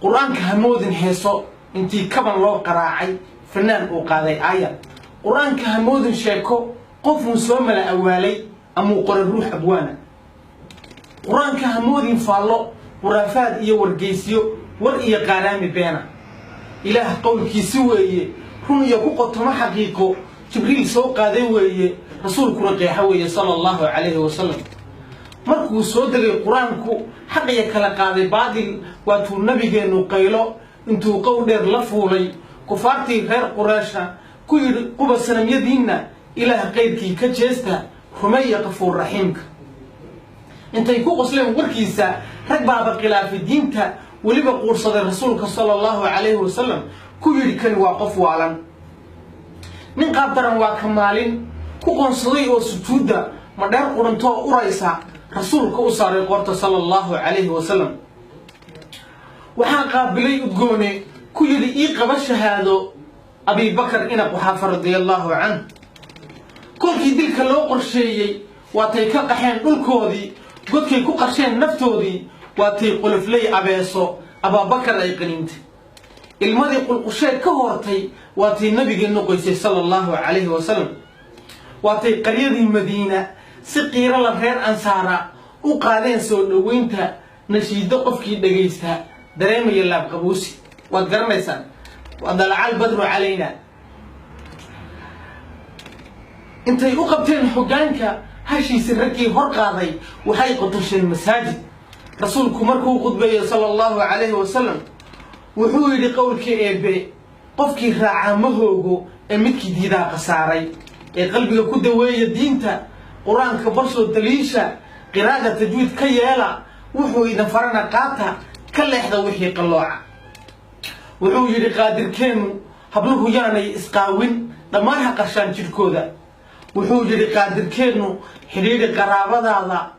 Qur-aanka hamoodin heeso intii kaban loo qaraacay fanaan uu qaaday aaya. Qur-aanka hamoodin sheeko qofuu soo mala awaalay amuu qoray ruux abwaana. Qur-aanka hamoodin faallo, khuraafaad iyo wargeysyo, war iyo qaaraami beena. Ilaah qowlkiisi weeye, run iyo ku qotomo xaqiiqo, Jibriil soo qaaday weeye, rasuulkuna qeexo weeye, sala Allahu calayhi wasalam. Markuu soo degay qur-aanku, xaqiya kala qaaday baadil, waatuu nabigeennu qaylo intuu qow dheer la fuulay kufaartii reer Qureesha ku yidhi: "Quba sanamyadiinna, Ilaah qayrkii ka jeesta, rumeeya Qafuur Raxiimka." Intay ku qosleen warkiisa rag baaba khilaafay diinta, weliba quursaday rasuulka, sala Allahu calayhi wasalam, ku yidhi: "Kani waa qof waalan." Nin qaab daran waa ka maalin ku qoonsaday oo sujuudda madheer qurantoo uraysa rasuulka u saaray qoorta, sala Allahu calayhi wasalam. Waxaa qaabilay udgoone ku yidhi: "Ii qaba shahaado," Abibakar ina Quxaafa, radia Allahu canh. Kolkii dilka loo qorsheeyey, waatay ka qaxeen dhulkoodii, godkay ku qasheen naftoodii, waatay qolofley abeeso Abaabakar ay qaniintay, ilmadii qulqushee ka hortay, waatay nabigeennu qoysay, sala Allahu calayhi wasalam. Waatay qaryadii Madiina si qiiro la reer Ansaara u qaadeen soo dhoweynta, nashiido qofkii dhegaysta dareemaya laabqabuusi. Waad garanaysaan dalaca albadru calayna. Intay u qabteen hoggaanka hashiisi raggii hor qaaday, waxay qotosheen masaajid. Rasuulku markuu khudbeeyey, sala Allahu calayhi wasalam, wuxuu yidhi: "Qowlkii Eebe qofkii raacaa ma hoogo ee midkii diidaa khasaaray. Ee qalbiga ku daweeya diinta qur-aanka, barsoo daliisha qiraada tajwiid ka yeela, wuxuu idin farana qaata, ka leexda wixii qallooca." Wuxuu yidhi Qaadirkeennu: "Habluhu yaanay isqaawin, dhammaan ha qashaan jidhkooda." Wuxuu yidhi Qaadirkeennu: "Xidhiidhi qaraabadaada,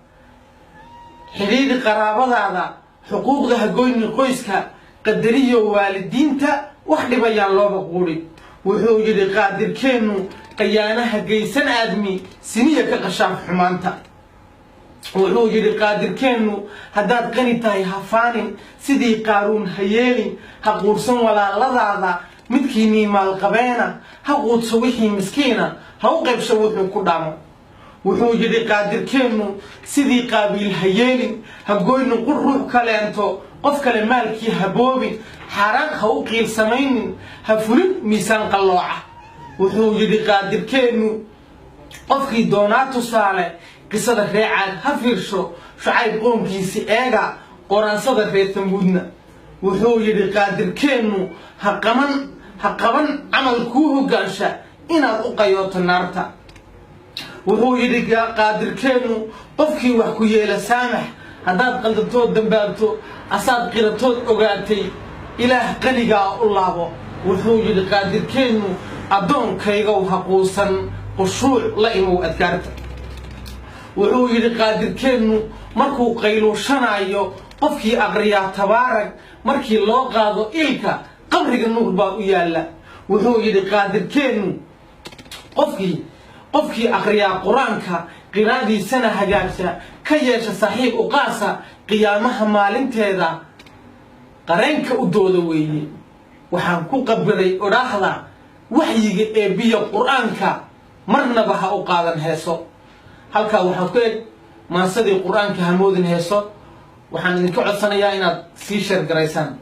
xidhiidhi qaraabadaada, xuquuqda ha goyni, qoyska qadariyo, waalidiinta wax dhibayaan looba quudhin." Wuxuu yidhi Qaadirkeennu: "Qayaanaha geysan aadmi, siniya ka qashaaf xumaanta." Wuxuu yidhi Qaadirkeennu: "Haddaad qani tahay ha faanin, sidii Qaaruun ha yeelin, ha quudhsan walaaladaada, midkiinii maalqabeena ha quudso wixii miskiina, ha u qaybsho wuxuu ku dhaamo." Wuxuu yidhi Qaadirkeennu: "Sidii Qaabiil ha yeelin, ha goynin qur ruux kaleento, qof kale maalkii ha boobin, xaaraan ha u qiilsamaynin, ha fulin miisaan qallooca." Wuxuu yidhi Qaadirkeennu: "Qofkii doonaa tusaale qisada reer Caad ha fiirsho, Shucayb qoomkiisi eega, qoraansada reer Tamuudna." Wuxuu yidhi Qaadirkeennu: "Ha qaban, ha qaban camal kuu hoggaansha inaad u qayooto naarta." Wuxuu yidhi Qaadirkeennu: "Qofkii wax ku yeela saamax, haddaad qaldantood dambaabto, asaad qiratood ogaatay, Ilaah qanigaa u laabo." Wuxuu yidhi Qaadirkeennu: "Addoonkaygow ha quusan, qushuuc la imow adkaarta." Wuxuu yidhi Qaadirkeennu: "Markuu qayluushanaayo qofkii aqriyaa Tabaarag, markii loo qaado ilka qabriga, nuur baa u yaalla." Wuxuu yidhi Qaadirkeennu: Qofkii aqriyaa qur-aanka, qiraadiisana hagaagsa, ka yeesha saaxiib u qaasa, qiyaamaha maalinteeda qareenka u dooda weeye." Waxaan ku qabiray odhaahda waxyiga eebbiya qur-aanka marnaba ha u qaadan heeso. Halkaa waxaad ku eg maansadii Qur-aanka hamoodin heeso. Waxaan idinka codsanayaa inaad sii share garaysaan.